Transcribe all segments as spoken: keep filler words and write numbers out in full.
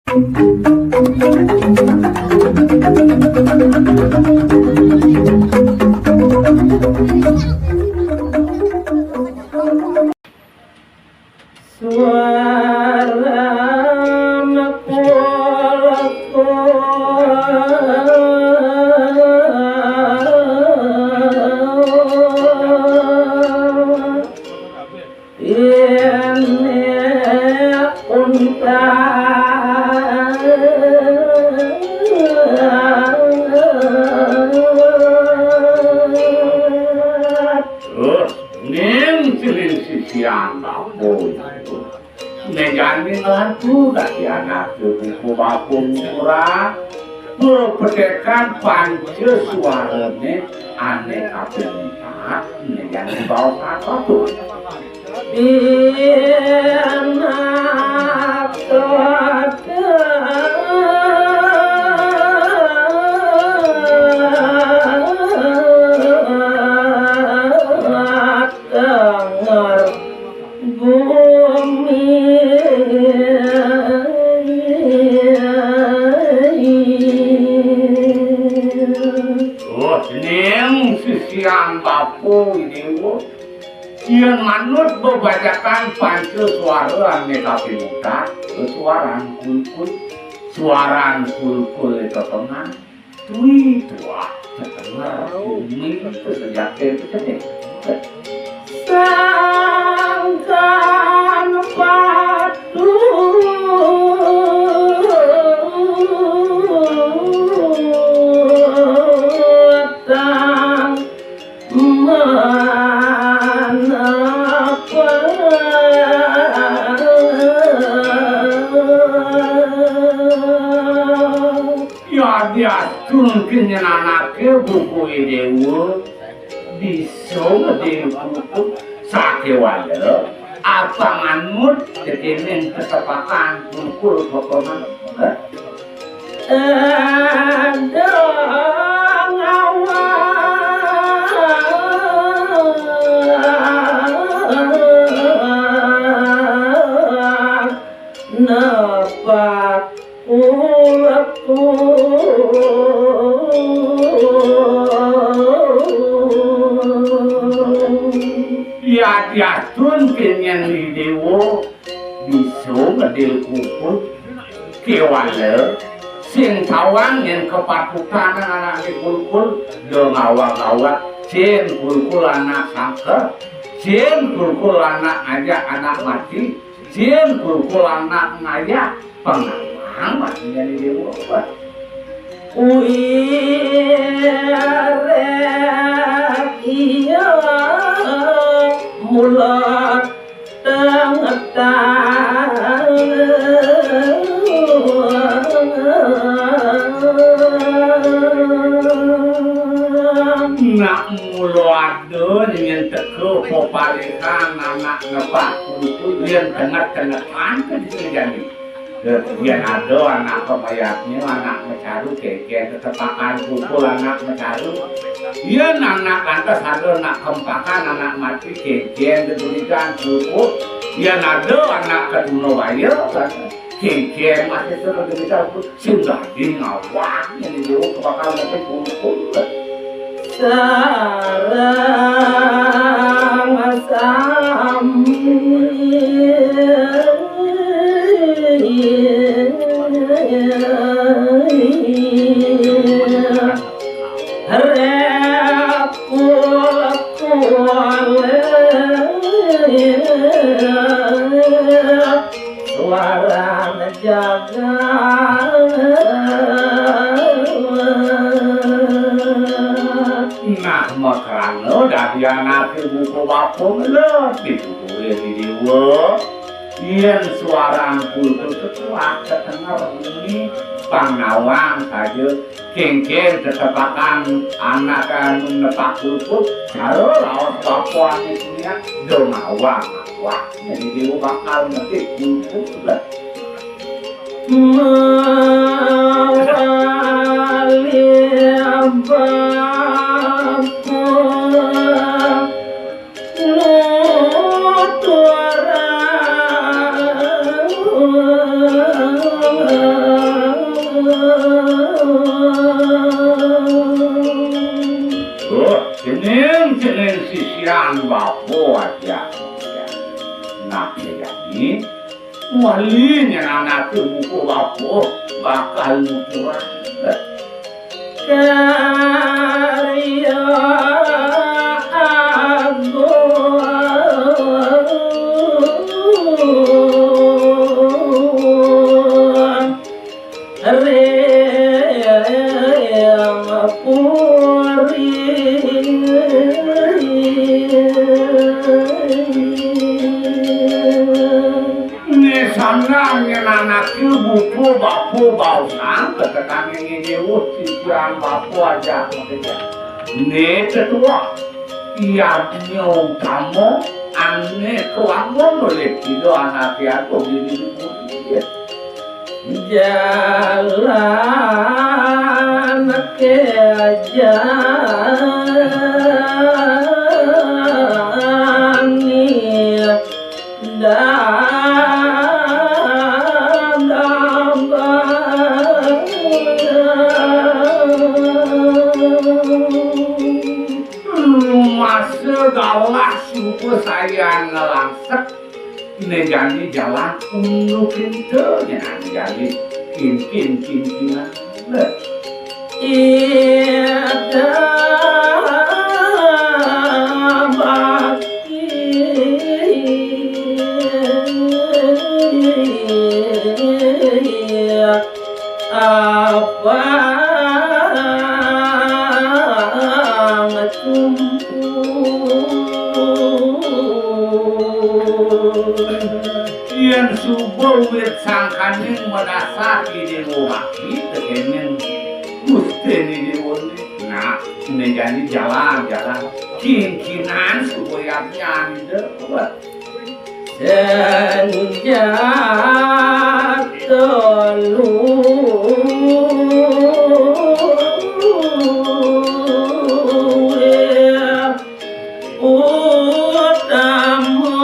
Suara kulkul. Ini unta. Terus ning siling sisian bapun. Né jani nglantur dadi anak buku bapun murah. Pepetekan panca suarané ané kaping empat, né jani baos apa tuh? Yen tenger bumi. Oh, ning sisian bapa Déwa. Yén manut bebajakan panca suara ané kaping empat, suaran kulkul, suaran kulkul itu tenang, tui tuah, tetenger, bumi, sejaké, sejaké. Sangkan padu tang manapa. Ya, diastun kenyen anaké bubuké Déwa, bisa ngedil kulkul sakéwala, apang anut tekéning ketepakan kulkul potongan. Ada ngawang nepak kulkul. Ya, diastun kenyen Déwa bisa ngedil kulkul. Kéwala, sing tawang yén kepatutan anaké kulkul, da ngawag-awag, sing kulkul anak sangka, sing kulkul anak ngajak anak mati, sing kulkul anak ngajak pengawang mati jani Déwa. Kuwi rék iya mulat. Nak mula ada nyén teka pepalihan anak ngebah kulkul yén tenget-tengetan ke di jani. Yén ada anak kemayatnya, anak mecaru, kénkén ketepakan kulkul anak mecaru. Yén anak lantas ada anak kempakan, anak mati, kénkén ketulikan kulkul. Yén ada anak ketuna waya, kénkén masih ketulikan kulkul. Sing dadi ngawang nyén Déwa bakal ngerti kulkul. Sareng sami repul-pul. Suarane jagat. Nah, makrana dadi anake buka bapa ngeler dituture di dewa. Yen suaran kulkul ketuak ketenger bumi, pang nawang saja. Kengken ketepakan anak anu nepak kulkul, cara raos bapa anu punya, do nawang awak. Jadi dewa bakal metik kulkul. Mawali bapa nuturang. Oh, jeneng-jeneng sisian bapa aja. Nah, jani wali nyenanaké buka bapa bakal nuturang karya agung. Ring puri. Né sandang nyenanaké buka bapa baosang, tetekan ngéné wus sisian bapa aja. Né tetuah, yadnya utama, ané kawangun olih Ida anaké agung di puri. Jalan kejani dadabang. Rumasa galah suba sayan nglangsek. Né jani jalan unduk énté, né jani jani kinkin-kinkinan. Ida bakti abang tumpu. Yén suba wit sangkaning madasar Ida Bakti, tekéning Gusti Ida né. Nah, né jani jalan, jalan. Kinkinan suba yadnya Ida. Senjata luwih utama.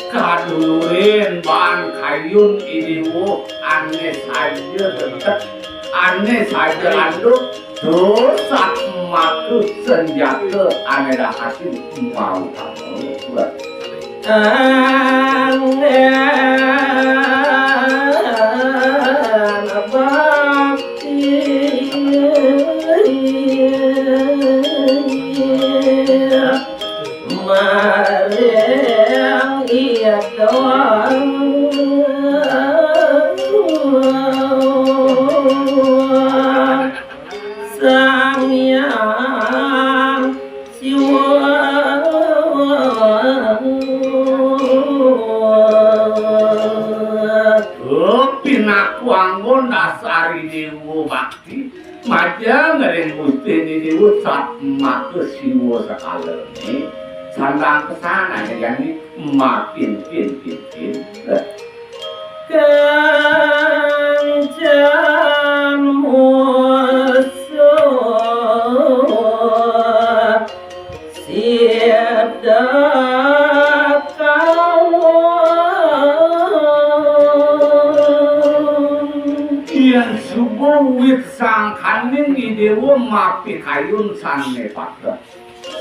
Kadulurin baan kayun Ida Déwa ané saja dengkek. Ané saja landuk, tur satmaka senjata ané dahatin mautama. Anggén bakti. Maring Ida Sang Hyang Siwa. Pinaku anggon dasar Ida Déwa Bakti. Majeng ring Gusti Déwa satmaka Siwa sekalané, sandang pesan ané jani makin pin pin pin. Kancan musuh sida kawan. Yén suba wit sangkaning Ida Déwa mapikayun sané pateh,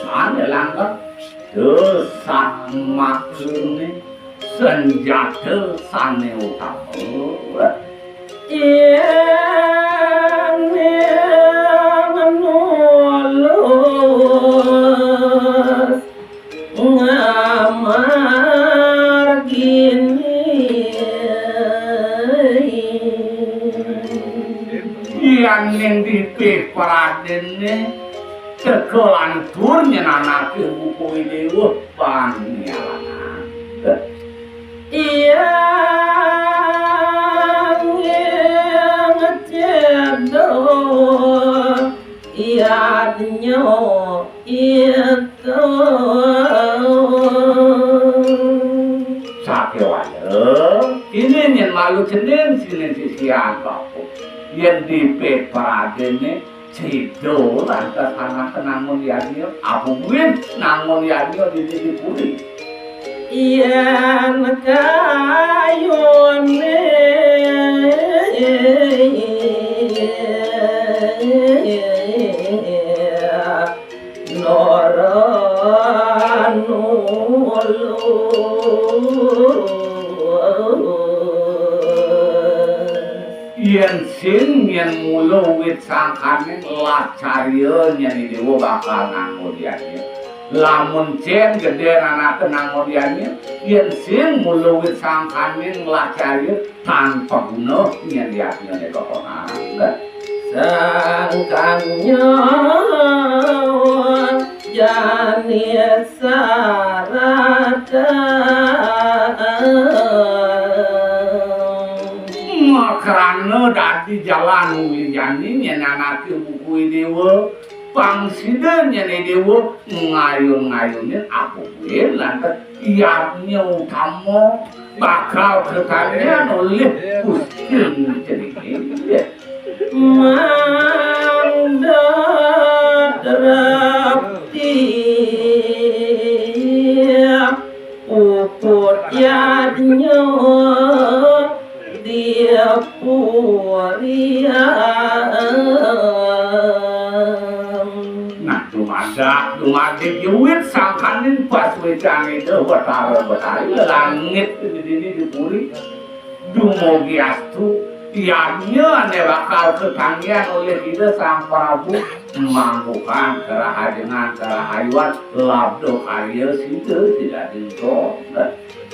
sané langgeng, tur satmakané senjata sané utama. Yén nulus ngamargini. Yén ning dipih pradénné teka lantur nyenanaké buka Ida Déwa panyalanan. Yén ning cedok yadnya itu. Sakéwala, kéné yén malu cening sining sisian bapa. Yén dipih pradénné Sida lantas anak nangun yadnya, apa buin nangun yadnya di, di, di puri. Yén kayuné Nora nulus. Yén sing nyén mula wit sangkaning lacarya nyén Déwa bakal nangun yadnya. Lamun cén gedé anaké nangun yadnya, yén sing mula wit sangkaning lacarya tan paguna nyén yadnya né kok ngarang. Sangkanya jani sarata. Makrana dadi jalan uli jani nyén anaké buku Déwa, pang sida nyén Déwa ngayun-ngayunin apa buin lantas yadnya utama bakal ketanian olih Gusti Cening. Mandhet repti puput yadnya di purian. Nah, dumadak, dumadik, ya wit sangkaning pas witané Ida Batara Batari, langit di dini di puri. Dumugi astu, yadnya ané bakal ketanian olih Ida Sang Prabu, mangkukan kerahajengan, kerahayuan, labda karya sida, sida dinten.